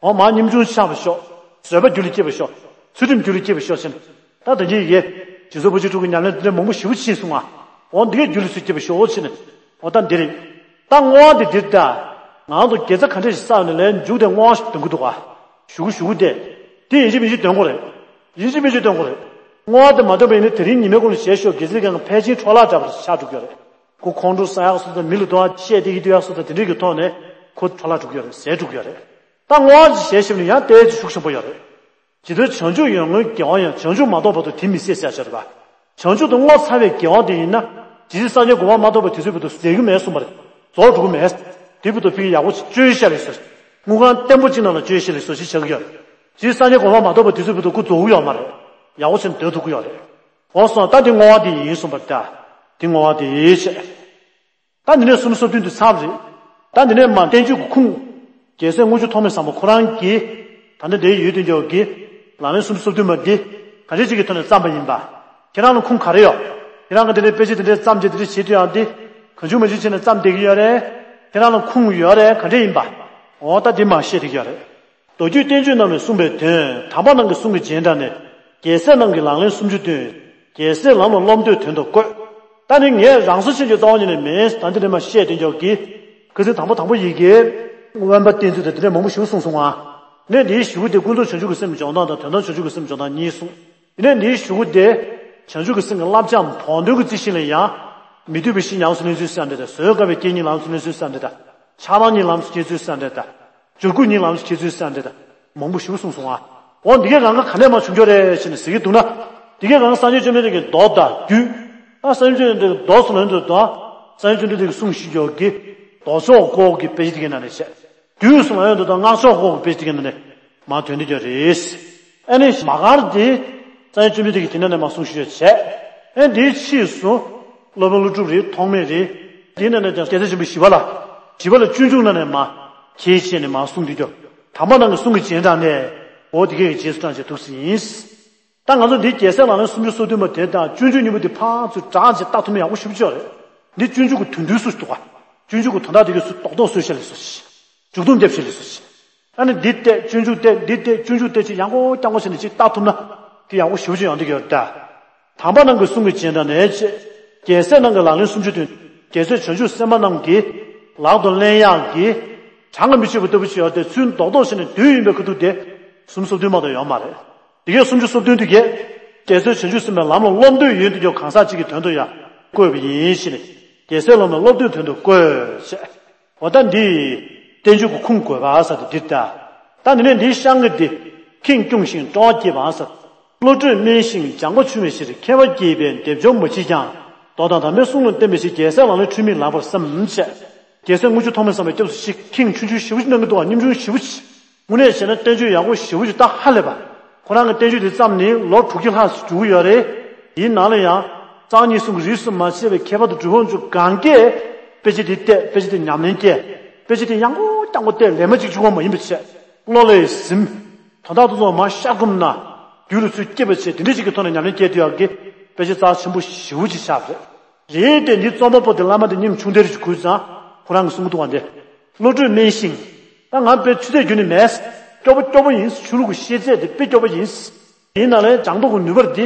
འོ་མ་སྙོམས་ཆུང་ཆགས་པར་ཤོག་བཟོད་པ་རྒྱུད་ལ་སྐྱེ་བར་ཤོག་ཚུལ་ཁྲིམས་རྒྱུད་ལ་སྐྱེ་བར་ཤོག་ཟེར་ནས། ད་དེ་འདྲའི་ཡི་གེ། རྗེ་བཙུན་པཎ་ཆེན་འབྲུག་གི་ཉམས་ལེན་དེ་འདྲ་མང་པོ་ཞེ་པོ་ཕྱིན་སོང་ང་། འོ་འདི་གའི་རྒྱུད་ལ་ཚུར་སྐྱེ་བར་ཤོག་ཟེར་ནས། འོ་ད་འདི་རེད། ད་བསྔོ་བ་འདི་འདིར་ད། ང་ཚོ་དགེ་རྩ་ག་འདྲས་ཤིག་བསགས་ནས་ལས་མཇུག་དེ་བསྔོ་བ་ཞིག་འདོན་གི་འདུག་ག་ཞུ་གི་ཞུ་གི་དེ། དེ་ཡིན་གཅིག་མིན་གཅིག་འདོན་དགོས་རེད། ཡིན་གཅིག་མིན་གཅིག་འདོན་དགོས་རེད། བསྔོ་བ་དེ་མ་ཐོན་པ་ཡིན་ན་དེ་རིང་ཉི་མའི་གུང་ལ་ཞལ་ཤོར་དགེ་ཚུལ་གང་ག་ཕལ་ཆེར་འཕྲོ་བརླག་འདྲ་པོ་ཆགས་འགྲོ་གི་ཡོད་རེད། ཁོ་ཁོང་ཁྲོ་ཟ་ཡག་སོགས་དང་མི་ལ་དོ་བ་བཤད་བསྡད་ཀྱི་སྡོད་ཡག་སོགས་དང་དེ་འདྲས་ཀྱི་ཐོག་ནས་ཁོ་འཕྲོ་བརླག་འགྲོ་གི་ཡོད་རེད། ཟད་འགྲོ་གི་ཡོད་རེད། ད་བསྔོ་བ་ཞལ་ཤེས་ནས་ཡང་ཏོག་ཙམ་ཤུགས་ཆེན་པོ་ཡོད་རེད། ཇི་ལྟར་བྱང་ཆུབ་ཡོན་མངོན་དགེ་བ་ཡང་། བྱང་ཆུབ་མ་ཐོབ་བར་དུ་དེ་མི་ཟད་ཟེར་ཡག་ཅིག་ཡོད་རེད་པ། བྱང་ཆུབ་ཏུ་བསྔོ་ཚར་བའི་དགེ་བ་དེ་ཡིན་ན། ཇི་སྲིད་སངས་རྒྱས་གོ་འཕང་མ་ཐོབ་པ་དེ་ཚོའི་བར་དུ་ཟད་ཀྱི་མེད་གསུངས་པ་རེད། རྫོགས་འགྲོ་གི་མེད། དེའི་བར་དུ་ཕ་གི་ཡག་པོ་བཅོས་བཞག་ལས་སོ། དངུལ་ཁང་བརྟན་པོ་གཅིག་ནང་ལ་བཅོས་བཞག་ལས་སོ་ཞེས་བྱ་གི་ཡོད་རེད། ཇི་སྲིད་སངས་རྒྱས་གོ་འཕང་མ་ཐོབ་པ་དེ་ཚོའི་བར་དུ་ཁོ་རྫོགས་ཀྱི་ཡོད་མ་རེད། ཡག་པོ་བྱས་ནས་སྡོད་ཐུབ་ཀྱི་ཡོད་རེད། འོ་སོང་ད་དེ་བསྔོ་བ་དེ་ཡིན་གསུངས་པ་རེད་ད། དེ་བསྔོ་བ་དེ་ཡིན་ཞེས། ད་འདི་ནས་སུམ་ཅུ་སོ་བདུན་དུ་ཚར་བ་རེད། ད་འདི་ནས་མར་བསྟན་བཅོས་ཀྱི་ཁུངས། རྒྱལ་སྲས་དངུལ་ཆུ་ཐོགས་མེད་བཟང་པོ་ཁོ་རང་གིས། ད་ལྟ་འདིའི་ཡུལ་དུ་འཇོག་གི། ལག་ལེན་སུམ་ཅུ་སོ་བདུན་པ་འདི། ག་འདྲ་ཅིག་གི་ཐོག་ནས་བརྩམས་པ་ཡིན་པ། ཁྱེད་རང་ལ་ཁུངས་ག་རེ་ཡོད། ཁྱེད་རང་གིས་འདི་འདྲའི་དཔེ་ཆ་འདི་འདྲའི་བརྩམས་བྱས་འདི་འདྲ་བྱེད་དུས་ཡང་འདི། གང་བྱུང་མང་བྱུང་བྱས་ནས་བརྩམས་བསྡད་ཀྱི་ཡོད་རེད། ཁྱེད་རང་ལ་ཁུངས་ཡོད་རེད་ག་འདྲ་ཡིན་པ། འོ་ད་འདི་མར་བཤད་བསྡད་ཀྱི་ཡོད་རེད། མདོ་རྒྱུད་བསྟན་བཅོས་རྣམས་ལས་གསུངས་པའི་དོན། དམ་པ་རྣམས་ཀྱི་གསུང་གི་རྗེས་འབྲང་ནི། རྒྱལ་སྲས་རྣམས་ཀྱི་ལག་ལེན་སུམ་ཅུ་སྟོན། རྒྱལ་སྲས་ལམ་ལ་སློབ་འདོད་དོན་དུ་བཀོད། ད་ནི་ངས་རང་བཟོ་ཆེན་གྱི་རྩ་བ་ཉིད་ནས་མིན། ད་འདི་འདྲ་མ་བཤད་དེ་འཇོག་གི། ཁ་སང་དང་པོ་དང་པོ་ཡི་གེ། དབེན་པ་བསྟེན་ཚུལ་དང་དེ་འདྲ་མང་པོ་ཞིག་གསུངས་སོང་ང་། ནས་འདིའི་གཞུག་གུ་དེ་ཀུན་རྫོབ་བྱང་ཆུབ་ཀྱི་སེམས་སྦྱོང་སྟངས་དང་དོན་དམ་བྱང་ཆུབ་ཀྱི་སེམས་སྦྱོང་སྟངས་གཉིས་གསུངས། དེ་ནས་འདིའི་གཞུག་གུ་དེ། བྱང་ཆུབ་ཀྱི་སེམས་ཀྱི་བསླབ་བྱའམ་དོན་སྟོན་གྱི་རྩི་ཤིང་ལ་ཡང་། མི་འདོད་པའི་གཞི་ཉམས་སུ་ལེན་ཚུལ་ཟེར་འདྲ་དང་། བཟོད་དཀའ་བའི་རྐྱེན་གཉིས་ལམ་དུ་ལེན་ཚུལ་ཟེར་འདྲ་དང་། ཆགས་སྡང་གཉིས་ལམ་དུ་སྐྱེ་ཚུལ་ཟེར་འདྲ་དང་། འབྱོར་རྒུད་གཉིས་ལམ་དུ་སྐྱེ་ཚུལ་ཟེར་འདྲ་དང་། མང་པོ་ཞིག་གསུངས་སོང་ང་། འོ་འདི་གའི་གང་ག་ག་ནས་མར་བྱུང་རྒྱུ་རེད་ཅེས་ནས་ཟེར་གྱི་འདུག་ན། འདི་གའི་གང་ག་སངས་རྒྱས་བཅོམ་ལྡན་འདས་ཀྱི་མདོ་དང་རྒྱུད། ཨ་སངས་རྒྱས་བཅོམ་ལྡན་འདས་ཀྱི་མདོ་སུ་ལ་ཡོང་དུ་དང་། སངས་རྒྱས་བཅོམ་ལྡན་འདས་ཀྱི་གསུང་ཞིག་ཡོད་ཀྱི། མདོ་ཕྱོགས་སྐོར་གྱི་དཔེ་ཆ་དེ་གའི་ནང་ནས་བཤད། རྒྱུད་སུ་ལ་ཡོང་དུ་དང་སྔགས་ཕྱོགས་སྐོར་གྱི་དཔེ་ཆ་དེ་གའི་ནང་ནས་མར་ཐོན་དེ་ཡོད་རེད། ཨ་ནི་མ་གར་དེ། སངས་རྒྱས་བཅོམ་ལྡན་འདས་ཀྱིས་དེ་ནང་ནས་མར་གསུང་ཞིག་ཡོད་བྱས། ཨ་འདིའི་ཕྱིས་སུ། སློབ་དཔོན་ཀླུ་སྒྲུབ་རེད། ཐོགས་མེད་རེད། དེའི་ནང་ནས་ཀྱང་སྐྱེས་ཆེན་པོ་ཞི་བ་ལྷ། ཞི་བ་ལྷ་སྤྱོད་འཇུག་ནང་ནས་མར། ཁྱེད་བྱས་ནས་མར་གསུངས་དེ་ཡོད། དམ་པ་རྣམས་ཀྱི་གསུང་གི་རྗེས་འབྲང་ནས། འོ་དེ་གའི་རྗེས་སུ་འབྲང་བྱས་འདུག་སེ་ཡིན། ད་ང་ཚོ་འདི་རྒྱལ་སྲས་ལག་ལེན་སུམ་ཅུ་སོ་བདུན་པ་དེ་དང་སྤྱོད་འཇུག་གཉིས་པོ་དེ་ཕར་ཚུར་སྦྲགས་བྱས་ལྟ་ཐུབ་ན་ཡག་པོ་ཞེ་པོ་ཅིག་ཡོད་རེད། འདི་སྤྱོད་འཇུག་གི་དོན་བསྡུས་སུ་འདུག་ག་སྤྱོད་འཇུག་གི་དོན་དག་དེ་གའི་ཚུར་རྡོག་རྡོག་བཟོས་བཞག་ལས་སོ་ཞེས། མཇུག་སྡོམ་རྒྱབ་བཞག་ལས་སོ་ཞེས། ཨ་ནི་འདི་བལྟས་སྤྱོད་འཇུག་བལྟས། འདི་བལྟས་སྤྱོད་འཇུག་བལྟས་ཅིག་ཡང་སྐོར་རྐྱང་སྐོར་བྱས་ནས་ཅིག་ལྟ་ཐུབ་ན། དེ་ཡག་པོ་ཞེ་པོ་ཅིག་ཡོང་གི་ཡོད་རེད་ད། དམ་པ་རྣམས་ཀྱི་གསུང་གི་རྗེས་འབྲང་ནས་ཅེས། རྒྱལ་སྲས་རྣམས་ཀྱི་ལག་ལེན་སུམ་ཅུ་སྟོན། རྒྱལ་སྲས་བྱང་ཆུབ་སེམས་དཔའ་རྣམས་ཀྱིས། ལག་ཏུ་ལེན་ཡག་གི། གྲངས་ཀྱིས་མི་ཆོད་པ་ལྟ་བུ་ཅིག་ཡོད་དེ། ཚུར་རྡོག་རྡོག་བྱས་ནས་བསྡུས་ཡིན་པའི་ཁ་ཐུག་དེ། སུམ་ཅུ་སོ་བདུན་མ་གཏོགས་ཡོད་མ་རེད། དེ་གའི་སུམ་ཅུ་སོ་བདུན་དེ་གས། རྒྱལ་སྲས་བྱང་ཆུབ་སེམས་དཔའི་ལམ་ལ་སློབ་འདོད་ཡོད་དུ་འགྱོ་གང་ཟག་ཅིག་གི་དོན་དུ་ཡང་བཀོད་པ་ཡིན་ཞེས་ནས། རྒྱལ་སྲས་ལམ་ལ་སློབ་འདོད་དོན་དུ་བཀོད་ཅེས། འོ་ད་འདི། བསྟན་བཅོས་ཀྱི་ཁུངས་དགོས་པ་ཟེར་དེ་འདིར་ལྟ། ད་འདི་ནས་འདིའི་ཤངས་ཀྱི་འདི། ཁེངས་སྐྱུང་ཞིང་སྤྲོ་བ་སྐྱེས་པ་ཟེར། བློ་གྲོས་དམན་ཞིང་སྦྱང་པ་ཆུང་བའི་ཕྱིར། མཁས་པ་དགྱེས་པའི་སྡེབ་སྦྱོར་མ་མཆིས་ཀྱང་། མདོ་དང་དམ་པའི་གསུང་ལ་བརྟེན་པའི་ཕྱིར། རྒྱལ་སྲས་ལག་ལེན་འཁྲུལ་མེད་ལགས་པར་བསམ་བྱས། རྒྱལ་སྲས་དངུལ་ཆུ་ཐོགས་མེད་བཟང་པོའི་སྐྱབས་སུ་མཆི། ཁེངས་ཆུང་ཆུང་ཞེ་པོ་ཅིག་གནང་གི་འདུག་ག་སྙོམ་ཆུང་ཞེ་པོ་ཅིག་དངོས་གནས་བྱས་ན་བསྟན་བཅོས་ཡག་པོ་ཞེ་པོ་ཅིག་ད་ཧ་ལས་པ། ཁོ་རང་གི་བསྟན་བཅོས་དེ་བརྩམས་ནས་ལོ་དྲུག་བརྒྱ་ལྷག་ཙམ་འགྲོ་གི་ཡོད་རེད། དེའི་ནང་ལ་ཡང་། རྩ་བ་ཉེར་གསུམ་གྱི་རིས་སུ་མ་ཆད་པའི་མཁས་པ་དང་གྲུབ་དབང་ཚོ་གང་གས། དཔེ་ཆ་དེ་བལྟས། དཔེ་ཆ་དེ་ཉམས་ལེན་བསྐྱལ། དཔེ་ཆ་དེ་ཡང་སྐོར་རྐྱང་སྐོར་བལྟས། ལན་མ་གཅིག་གཅིག་པོ་མ་ཡིན་པ་བྱས། བློ་ལ་ཡང་ཟིན། དོན་དག་དེ་ཚོ་མར་ཤར་བསྐུམ་ན། རྒྱུད་ལ་ཚུར་སྐྱེས་པ་བྱས། དེ་འདྲ་ཞིག་གི་ཐོག་ནས་ཉམས་ལེན་བསྐྱལ་དུས་ཡག་གི། དཔེ་ཆ་རྩ་ཆེན་པོ་ཞེ་པོ་ཅིག་ཆགས་རེད། རེད་དེ་འདི་རྩོམ་པ་པོ་དེ་བླ་མ་དེ་སྙིང་ཆུང་དེ་རུ་ཅིག་གུས་ཙང་། ཁོ་རང་གིས་གསུང་གི་འདུག་ག་འདི། བློ་གྲོས་དམན་ཞིང་། ད་ང་དཔེ་ཆུ་ཚད་རྒྱུན་ནས་མེད། སྐྱོ་པོ་སྐྱོ་པོ་ཡིན། ཆོས་ལུགས་ཀྱི་ཤེས་ཚད་དེ་དཔེ་སྐྱོ་པོ་ཡིན། ཡིན་ནའང་སྦྱང་རྟོགས་ཀྱི་ནུས་པ་དེ།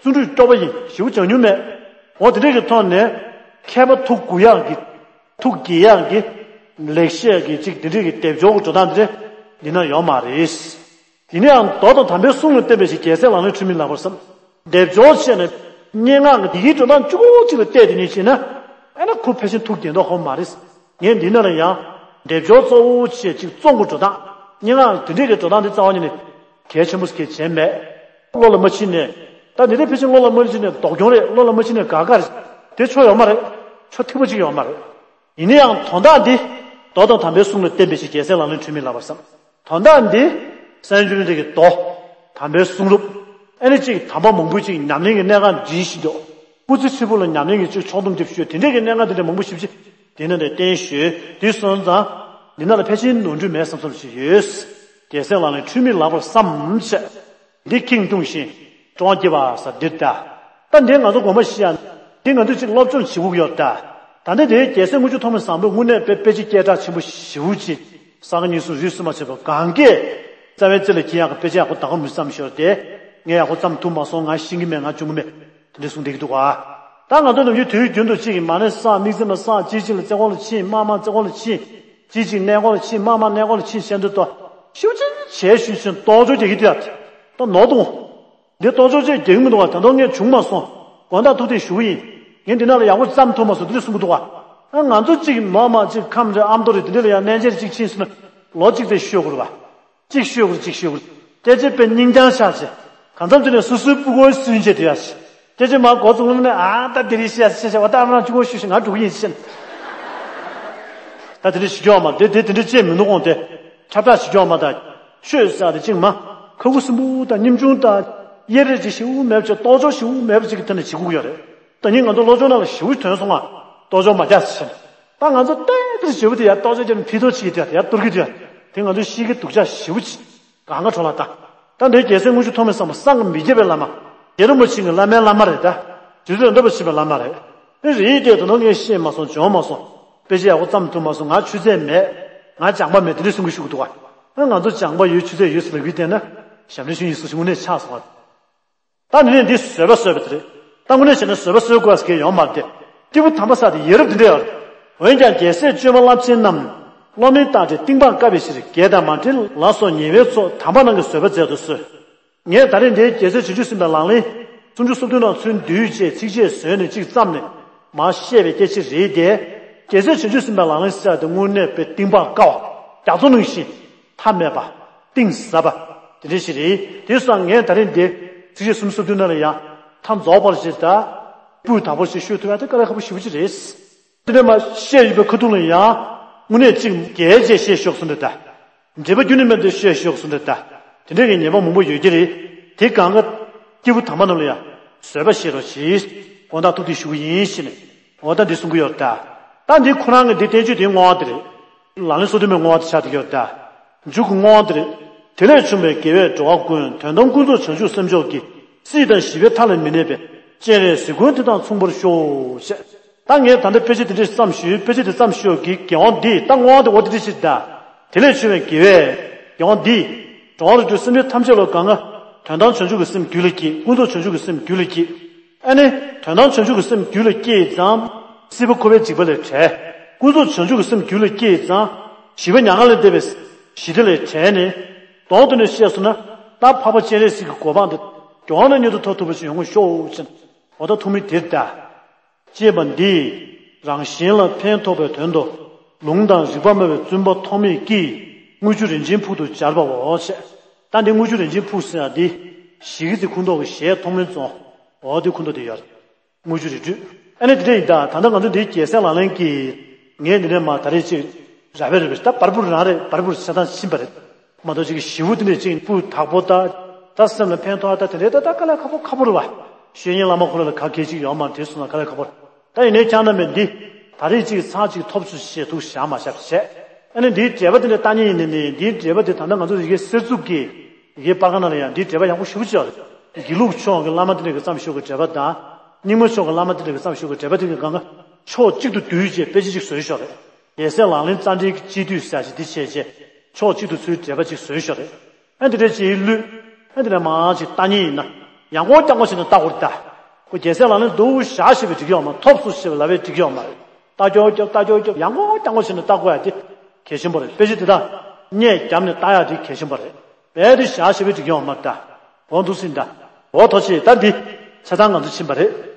བརྩོན་འགྲུས་སྐྱོ་པོ་ཡིན། ཞེ་པོ་སྦྱང་མྱོང་མེད། འོ་དེ་འདྲ་གི་ཐོག་ནས། མཁས་པ་ཐུགས་དགོངས་ཡག་གི། ཐུགས་དགྱེས་ཡག་གི། ལེགས་བཤད་ཀྱི་ཅིག་དེ་འདྲ་གི་སྡེབ་སྦྱོར་གྱི་འགྲོ་སྟངས་དེ་འདི་ན་ཡོད་མ་རེད། ཡིན་ནའང་མདོ་དང་དམ་པའི་གསུང་ལ་བརྟེན་པའི་ཕྱིར། རྒྱལ་སྲས་ལག་ལེན་འཁྲུལ་མེད་ལགས་པར་བསམ། སྡེབ་སྦྱོར་བྱས་ནས། སྙན་ངག་གི་ཡི་གེའི་འགྲོ་སྟངས་གཅིག་པོ་གཅིག་ལ་བལྟས་དེ་ནས་བྱས་ན། ཨ་ནི་ཁོ་ཕལ་ཆེར་ཐུགས་དགྱེས་མདོག་ཁ་པོ་མ་རེད། ངས་འདི་ནང་ལ་ཡང་། སྡེབ་སྦྱོར་གཙོ་བོ་བྱས་ཅིག་རྩོམ་གྱི་འགྲོ་སྟངས། སྙན་ངག་དེ་འདྲའི་གི་འགྲོ་སྟངས་འདི་རྩ་བ་ཉིད་ནས། གལ་ཆེན་པོ་ཞིག་གལ་བྱས་མེད། བློ་ལ་མ་མཆིས་ནས། ད་འདི་འདྲའི་ཕལ་ཆེར་བློ་ལ་མ་མཆིས་ནས་ལྡོག་གྱོང་རེད། བློ་ལ་མ་མཆིས་ནས་དགག་དགག་རེད། དེ་ཆོ་ཡོད་མ་རེད། ཆོ་ཐིག་པ་གཅིག་ཡོད་མ་རེད། ཡིན་ན་ཡང་དོན་དག་འདི། མདོ་དང་དམ་པའི་གསུང་ལ་བརྟེན་པའི་ཕྱིར། རྒྱལ་སྲས་ལག་ལེན་འཁྲུལ་མེད་ལགས་པར་བསམ། དོན་དག་འདི། སངས་རྒྱས་བཅོམ་ལྡན་འདས་ཀྱི་མདོ། དམ་པའི་གསུང་རབ། ཨ་ནི་གཅིག་དམ་པ་མང་པོས་གཅིག་ཉམས་ལེན་གྱི་གནད་འགག་འདྲེན་བཞིན་དུ། སྐུ་ཚེ་ཧྲིལ་པོ་ལ་ཉམས་ལེན་གྱི་གཅིག་ཕྱོགས་བསྡོམས་རྒྱབ་ཞུས། དེ་འདྲའི་གི་གནད་འགག་འདི་འདྲ་མང་པོ་ཞིབ་ཅིག་དེ་ནང་ནས་བསྟན་ཞུས། དེ་སོང་ཙང་། འདི་ནང་ལ་ཕལ་ཆེར་ནོར་འཁྲུལ་མེད་བསམ་བསམ་ཞིག་ཡོད། རྒྱལ་སྲས་ལག་ལེན་འཁྲུལ་མེད་ལགས་པར་བསམ་བྱས། འདི་ཁེངས་སྐྱུང་ཞིང་སྤྲོ་བ་སྐྱེས་པ་ཟེར་འདིར་ལྟ། ད་འདི་ང་ཚོ་དགོངས་པ་བཞེས་ཡ། འདི་ང་ཚོས་ཅིག་སློབ་སྦྱོང་བྱེད་དགོས་ཀྱི་ཡོད་ད། ད་ལྟ་དེའི་རྒྱལ་སྲས་དངུལ་ཆུ་ཐོགས་མེད་བཟང་པོས་དངོས་གནས་དཔེ་དཔེ་ཆ་སྐད་གྲགས་ཆེན་པོ་ཞེ་པོ་ཅིག་ས་ག་ཉིས་གསུམ་རིས་སུ་མ་ཆད་པ་གང་གས་རྩ་བའི་རྩེ་ལ་འཁྱེར་ཡག་གི་དཔེ་ཆ་ཡག་པོ་ད་ག་མི་བརྩམས་ཤོར་ཏེ། ངས་ཡག་པོ་བརྩམས་ཐུབ་མ་སོང་། ང་ཤེས་ཀྱི་མེད། ང་སྦྱོང་གི་མེད། དེ་འདྲ་གསུངས་བསྡད་ཀྱི་འདུག་ག་ད་ང་ཚོ་ནམ་རྒྱུན་དུས་རྒྱུན་དུ་གཅིག་གིས་མ་ཎི་བསགས། དམིགས་བརྩེ་མ་བསགས། གཅིག་གཅིག་ལ་རྩེ་སྐོར་ལ་ཕྱིན། མར་མར་རྩེ་སྐོར་ལ་ཕྱིན། གཅིག་གཅིག་གནས་སྐོར་ལ་ཕྱིན། མར་མར་གནས་སྐོར་ལ་ཕྱིན་བྱས་འདུག་ཏོ། ཤུགས་ཆེན་བྱས་ཤུགས་ཆེན་རྟོག་འཇོག་རྒྱག་གི་འདུག་ཡ། ད་ནོར་འདུག་འདི་གཏོར་ཆོག་ཅེས་རྒྱག་གི་མི་འདུག་བ། ད་དུང་ངས་བྱུང་མ་སོང་། དགོངས་དག་ཐུགས་ཏིག་ཞུ་གི་ཡིན། ངས་འདི་ནང་ལ་ཡག་པོ་བརྩམས་ཐུབ་མ་སོང་། འདི་འདྲ་གསུང་གི་འདུག་བ། ཨ་ང་ཚོ་གཅིག་མ་མ་གཅིག་ཁམས་རེ་ཨ་མདོ་རེ་འདི་འདྲ་ལ་ཡང་གནས་མཇལ་གཅིག་ཕྱིན་སོང་ན་ལོ་གཅིག་ཙམ་ཤོད་དགོས་རེད་བ། གཅིག་ཤོད་དགོས་རེད། གཅིག་ཤོད་དགོས་རེད། སྐད་ཆ་དཔེ་སྙིང་བཅངས་ཆགས་ཆེ། གང་འཚམ་དེ་ནས་སོ་སོའི་སྤུ་གུ་སུན་བྱས་དུས་ཡ། སྐད་ཆ་མ་འགོ་བཙུགས་ལམ་ནས་ཨ་ད་དེ་རིང་བཤད་བཤད་བཤད་བ་ད་ཨ་མ་རང་གཅིག་པོ་ཤོད་ཤིག་ང་འགྲོ་གི་ཡིན་ཤེས། ད་དེ་འདྲ་བྱེད་རྒྱུ་ཡོད་མ་རེད། དེ་དེ་འདྲ་བྱེད་མི་འདུག་གོང་དེ། ཁྱབ་བསྒྲགས་བྱེད་རྒྱུ་ཡོད་མ་རེད། ཤོད་ཟེར་དེ་གཅིག་མ། ཁ་ཁུ་སིམ་པོ་དང་སྙིང་ཆུང་དང་། གཡེར་རེ་ཅིག་ཞེ་པོ་མེད་པ་ཅིག་གཏོར་ཆོག་ཞེ་པོ་མེད་པ་ཅིག་གི་ཐད་ནས་བྱེད་དགོས་ཀྱི་ཡོད་རེད། ད་ནི་ང་ཚོ་སློབ་སྦྱོང་ནང་ལ་ཞེ་པོ་ཐོན་སོང་ང་། གཏོར་ཆོག་མ་རྒྱག་ཟེར། ད་ང་ཚོ་ཏན་ཏན་ཞེ་པོ་དེ་ཡར་གཏོར་ཆོག་རྒྱག་ནས་ཕི་ཐོག་ཅིག་གི་དེ་ཡར་གཏོར་གི་དེ་ཡར། དེ་ང་ཚོ་ཤེས་ཀྱི་སྡུག་ཅག་ཞེ་པོ་ཅིག་གང་ག་འཕྲོ་ལ་ད། ད་འདིའི་རྒྱལ་སྲས་དངུལ་ཆུ་ཐོགས་མེད་བསམ་པ་སངས་མི་རྒྱས་པའི་བླ་མ། རྗེ་རིན་པོ་ཆེ་གི་བླ་མའི་བླ་མ་རེད་ད། རྗེ་བཙུན་འདྲ་པོ་ཆེ་བའི་བླ་མ་རེད། དེ་རེད་དེ་ད་ནོ་ངས་ཤེས་མ་སོང་། བྱུང་མ་སོང་། དཔེ་ཆ་ཡག་པོ་བརྩམས་ཐུབ་མ་སོང་། ང་ཆུ་ཚད་མེད། ང་སྦྱངས་པ་མེད། དེ་འདྲ་གསུང་གི་ཞུ་གི་འདུག་ག་ཨ་ང་ཚོ་སྦྱངས་པ་ཡོད་ཆུ་ཚད་ཡོད་ཟེར་ལབ་ཀྱི་བསྡད་ན། ཞབས་འདྲེན་ཞུ་ཡིན་ཟེར་ཞུ་ནས་ཆགས་སོང་བ། ད་ནི་ནས་འདི་བཟོད་པ་བཟོད་པ་དེ་རེད། ད་དངོས་གནས་བྱས་ན་བཟོད་པ་བཟོད་དགོས་ཟེར་མཁན་ཡོད་མ་རེད་དེ། སྐྱེས་བུ་དམ་པ་ཟེར་དེ་ཡ་རབས་འདི་འདྲ་ཡོད་རེད། འོན་ཀྱང་རྒྱལ་སྲས་བཅོས་མ་རླབས་ཆེན་རྣམས། སློབ་མའི་རྟ་དྲེལ་གཏིང་དཔག་དཀའ་བའི་ཕྱིར། རྒྱལ་དང་མ་འབྲལ་ལ་སོགས་ཉེ་བའི་ཚོགས། དམ་པ་རྣམས་ཀྱིས་བཟོད་པ་མཛད་དུ་གསོལ། ངས་ད་རེས་འདིའི་རྒྱལ་སྲས་བྱང་ཆུབ་སེམས་དཔའི་ལག་ལེན་སུམ་ཅུ་སོ་བདུན་ནང་ཚུར་བསྡུས་བྱས་ཚིགས་བཅད་བཟོས་ནས་གཅིག་བརྩམས་ནས་མར་བཤད་པའི་སྐད་ཆ་རེད་དེ། རྒྱལ་སྲས་བྱང་ཆུབ་སེམས་དཔའི་ལག་ལེན་ཟེར་དེ་དངོས་གནས་དཔེ་གཏིང་དཔག་དཀའ་བ། རྒྱ་མཚོ་ནང་བཞིན་མཐའ་མེད་པ། གཏིང་ཟབ་པ། དེ་འདྲ་ཞིག་རེད། དེ་སོང་ངས་ད་རེས་འདི་ཚིགས་བཅད་སུམ་ཅུ་སོ་བདུན་ནང་ལ་ཡང་མཐའ་རྫོགས་པར་ཞེས་དང་། སྤུས་དག་པོ་ཞིག་ཤོད་ཐུབ་ཡ་དེ་དཀའ་ལས་ཁག་པོ་ཞེ་པོ་ཅིག་རེད། དེ་ནས་མ་བཤད་ཡོད་པའི་ཁ་ཐུག་ལ་ཡང་དངོས་གནས་གཅིག་རྒྱལ་བྱས་བཤད་ཤོག་གསུངས་འདྲ་ད། འགྲེལ་པ་རྒྱུ་ནི་མེད་དེ་བཤད་ཤོག་གསུངས་འདྲ་ད། དེ་འདྲ་གི་ཉེས་པ་མང་པོ་ཡོད་ཀྱི་རེད། དེ་གང་ག་སྐྱེས་བུ་དམ་པ་རྣམས་ལ་ཡང་བཟོད་པ་བཤད་རོགས་གྱིས། དགོངས་དག་ཐུགས་ཏིག་ཞུ་གི་ཡིན་ཞེས་ནས། འོ་ད་འདི་གསུང་གི་ཡོད་ད། ད་འདི་ཁོ་རང་གི་འདི་བསྟན་བཅོས་དེའི་བསྔོ་བ་དེ་རེད། ལག་ལེན་སོ་བདུན་པའི་བསྔོ་བ་དེ་ཆགས་བསྡད་ཀྱི་ཡོད་ད། མཇུག་གི་བསྔོ་བ་དེ་རེད། དེ་ལས་བྱུང་བའི་དགེ་བས་འགྲོ་བ་ཀུན། དོན་དམ་ཀུན་རྫོབ་བྱང་ཆུབ་སེམས་མཆོག་གིས། སྲིད་དང་ཞི་བའི་མཐའ་ལ་མི་གནས་པའི། སྤྱན་རས་གཟིགས་མགོན་དེ་དང་མཚུངས་པར་ཤོག་ཞེས། ད་ངས་ད་ལྟ་དཔེ་ཆ་དེ་འདྲ་བརྩམས་ཞུས། དཔེ་ཆ་དེ་བརྩམས་ཞུས་ཀྱི་དགེ་དབང་འདི་ད་བསྔོ་བ་དེ་འོ་དེ་འདྲ་ཞིག་ད། དེ་ལས་བྱུང་བའི་དགེ་བས། དགེ་དབང་འདི། འགྲོ་བ་རིགས་དྲུག་སེམས་ཅན་ཐམས་ཅད་ལ་གང་ག་དོན་དམ་བྱང་ཆུབ་ཀྱི་སེམས་རྒྱུད་ལ་སྐྱེས། ཀུན་རྫོབ་བྱང་ཆུབ་ཀྱི་སེམས་རྒྱུད་ལ་སྐྱེས། ཨ་ནི། དོན་དམ་བྱང་ཆུབ་ཀྱི་སེམས་རྒྱུད་ལ་སྐྱེས་ཙང་། སྲིད་པ་འཁོར་བའི་འཇིགས་པ་ལས་བྲལ། ཀུན་རྫོབ་བྱང་ཆུབ་ཀྱི་སེམས་རྒྱུད་ལ་སྐྱེས་ཙང་། ཞི་བ་མྱ་ངན་ལས་འདས་པའི་ཞི་བདེ་ལས་བྲལ་ནས། དོན་དུ་ནས་བཤད་སོང་ན། ད་འཕགས་པ་སྤྱན་རས་གཟིགས་ཀྱི་གོ་འཕང་དེ། དགེ་དབང་ནས་མྱུར་དུ་ཐོབ་ཐུབ་པ་ཞིག་ཡོང་གི་ཤོག་ཅེས། འོ་ད་ཐུགས་སྨོན་དེ་ལྟ། ཅེས་པ་འདིས་རང་གཞན་ལ་ཕན་ཐོགས་པའི་དོན་དུ། ལུང་དང་རིགས་པ་སྨྲ་བའི་བཙུན་པ་ཐོགས་མེད་ཀྱིས་དངུལ་ཆུ་རིན་ཆེན་ཕུག་ཏུ་སྦྱར་བའོ་ཞེས། ད་འདི་དངུལ་ཆུ་རིན་ཆེན་ཕུག་ཟེར་ཡ་འདི། གཞིས་ཀྱི་ཁུངས་གཏོགས་ཀྱི་གཞས་ཐོགས་མེད་རྫོང་། འོ་འདི་ཁུངས་གཏོགས་དེ་ཡོད། དངུལ་ཆུ་རི་ཁྲོད། ཨ་ནི་དེ་འདྲ་ཡིན་ད། ད་ལྟ་ང་ཚོ་འདིའི་རྒྱལ་སྲས་ལག་ལེན་གྱིས། ངས་འདི་ནས་མ་ད་རེས་ཅིག་ར་བས་རེད་པས། ད་བར་པོར་རང་རེད། བར་པོར་ཆ་ཚང་ཕྱིན་པ་རེད། མ་གཏོགས་ཅིག་གི་ཞི་བོ་དེ་འདྲས་ཅིག་སྤུས་དག་པོ་ད། ད་སེམས་ལ་ཕན་ཐོགས་ད་དེ་འདྲས་ད་ད་དཀའ་ལས་ཁག་པོ་ཁག་པོ་རེད་བ། ཤེས་ཡོན་བླ་མ་ཁོ་རང་ལ་ག་གེ་ཅིག་ཡོད་མ་རེད། དེ་སོང་ན་དཀའ་ལས་ཁག་པོ་རེད། ད་ཡིན་ནའི་ཁྱང་ན་མེད་འདི། ད་རེས་ཅིག་ཚང་ཅིག་ཐོབ་ཚུལ་ཞེས་ཐུགས་བཞག་མ་བཞག་བྱས། ཨ་ནི་འདིའི་འགྲེལ་པ་དེ་འདྲ་ལྟ་ཉན་ཡིན་ནི་ནི་འདིའི་འགྲེལ་པ་དེ་ད་ལྟ་ང་ཚོ་ཡི་གེ་གསེར་གཙུག་གི་ཡི་གེ་པར་ཁང་ནང་ལ་ཡང་འདིའི་འགྲེལ་པ་ཡག་པོ་ཞེ་པོ་ཅིག་ཡོད་རེད། དགེ་ལུགས་ཕྱོགས་ཀྱི་བླ་མ་དེ་འདྲ་གི་བརྩམས་ཤོག་གི་འགྲེལ་པ་དང་། རྙིང་མ་ཕྱོགས་ཀྱི་བླ་མ་དེ་འདྲ་གི་བརྩམས་ཤོག་གི་འགྲེལ་པ་དེ་གི་གང་ག་ཕྱོགས་གཅིག་ཏུ་བསྡུས་བྱས་དཔེ་ཆ་གཅིག་བཟོས་ཤོག་རེད། རྒྱལ་སྲས་ལག་ལེན་རྩ་འགྲེལ་གྱི་སྤྱི་འཐུས་ཟེར་ཞིག་འདི་བྱས་རྗེས་ཕྱོགས་གཅིག་ཏུ་ཚུར་འགྲེལ་པ་གཅིག་བཟོས་ཤོག་རེད། ཨ་འདི་འདྲ་ཅིག་བླུས། ཨ་འདི་འདྲ་མང་ཅིག་ལྟ་ཉན་ཡིན་ན། ཡང་སྐོར་རྐྱང་སྐོར་བྱས་ནས་ལྟ་དགོས་རེད་ད། ཁོ་རྒྱལ་སྲས་ལག་ལེན་འདུག་བཞག་ཞེས་པའི་འགྲིག་ཡོད་མ་རེད། ཐོབ་སོང་ཞེས་པའི་ལབ་པའི་འགྲིག་ཡོད་མ་རེད། ལྟ་སྐྱོར་སྐྱོར་ལྟ་སྐྱོར་སྐྱོར་ཡང་སྐོར་རྐྱང་སྐོར་བྱས་ནས་ལྟ་དགོས་ཡ་དེ་གལ་ཆེན་པོ་རེད། དཔེ་ཆ་དེ་དག་སྙད་བརྒྱབ་ནས་ལྟ་ཡ་དེ་གལ་ཆེན་པོ་རེད། རྦད་དེ་བཞག་ཞེས་པའི་འགྲིག་ཡོད་མ་རེད་ད། གོང་དུ་ཟིན་ད། འོ་ཐོག་ཆེ་ད་འདི་ཆ་ཚང་ང་ཚོ་ཕྱིན་པ་རེད།